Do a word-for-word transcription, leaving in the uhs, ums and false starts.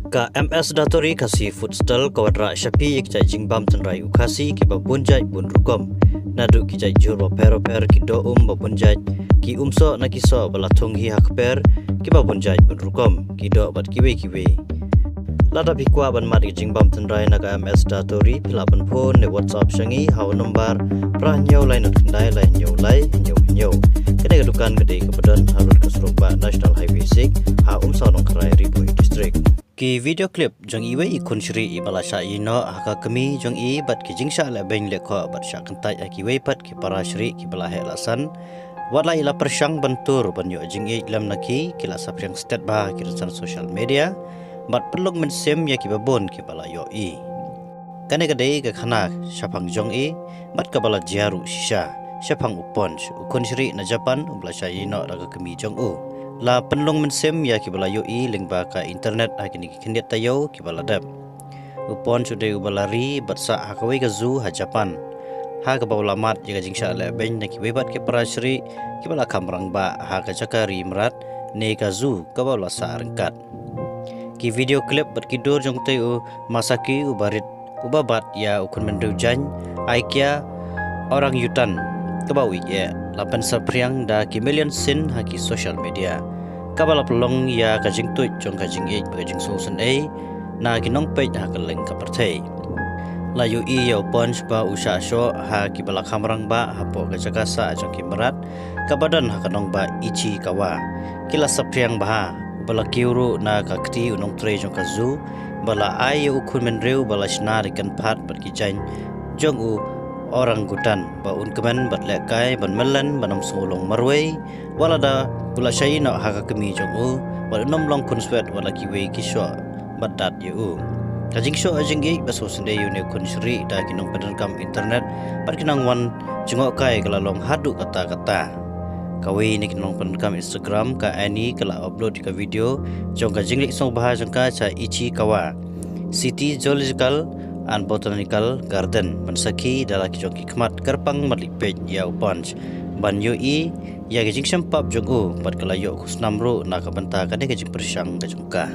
Ka M S Datori Khasi Food Stall ka wanrah sha phi ïa ki jait jingbam tynrai u Khasi kiba bun jait bun rukom. Naduh ki jait jhur bapher bapher, ki doh um ba bun jait, ki um soh na ki soh ba la thung hi ha kper kiba bun jait bun rukom, ki doh bad kiwei kiwei. Lada phi kwah ban mad ïa ki jingbam tynrai na ka M S Datori, phi lah ban phone ne WhatsApp sha ngi ha u nombar phra hynñiew lai nod khyndai lai hynñiew lai hynñiew hynñiew. Kane ka dukan ka dei kaba don ha rud ka surok bah National Highway six, ha Umsaw Nongkharai, Ri Bhoi District. Ki video clip jong iwei i khun shrieh iba la shah ïehnoh ha ka kmie jong i bad ki jingshah lehbeiñ lehkhoh bad shah kyntait ha kiwei pat ki para shrieh kiba la heh la san. Wat la i la pyrshang ban tur ban ïoh jingïeit lem na ki, ki la saphriang stet bha ha ki rynsan social media bad pynlong mynsiem ïa kiba bun kiba la ïohi. Kane ka dei ka khana shaphang jong i bad kaba la jia ruh shisha shaphang u Ponch, u khun shrieh na Japan uba la shah ïehnoh da ka kmie jong u. La pynlong mynsiem ïa kiba la ïohi lyngba ka internet ha kine ki khyndiat taïew kiba la dep. U Ponch u dei uba la ri bad sah ha kawei ka zoo ha Japan, ha kaba u la mad ïa ka jingshah lehbeiñ na kiwei pat ki para shrieh kiba la kham rangbah ha ka jaka ri mrad ne ka zoo kaba u la sah ryngkat. Ki video clip bad ki dur jong utei u Masaki uba rit, uba bat ïa u khun bynriew jaiñ, Aikia orangutan, kaba u ïeit eh, la pynsaphriang da ki million sien ha ki social media, kaba la pynlong ïa ka jingtuid jong ka jingïeit bad ka jingsngewsynei na ki nongpeit ha kylleng ka pyrthei. La ïohi ïa u Ponch ba u shah shoh ha kiba la kham rangbah hapoh ka jaka sah jong ki mrad kaba don ha ka nongbah Ichikawa. Ki la saphriang bha uba la kiew ruh na ka kti u nongtrei jong ka zoo ba la ai ïa u khun bynriew ba la shna da ki kynphad bad ki jaiñ jong u orangutan ba un kmen bad lehkai ban myllen ban ym sngewlong marwei, wat lada u la shah ïehnoh ha ka kmie jong u, bad un ym long khunswet wat la kiwei ki shoh bad dat ïa u. Ka jingshoh jingïeit ba sngewsynei ïa une u khun shrieh da ki nongpyndonkam internet bad ki nongwan jngohkai ka la long haduh katta katta. Kawei na ki nongpyndonkam Instagram, ka Annie, ka la upload ïa ka video jong ka jingleit sngewbha jong ka sha Ichikawa City Zoological and Botanical Garden ban sakhi da la ki jong ki khmat kyrpang bad leit peit ïa u Ponch ban ïohi ïa ka jingshem pap jong u bad ka la ïoh khusnam ruh na ka bynta kane ka jingpyrshang ka jong ka.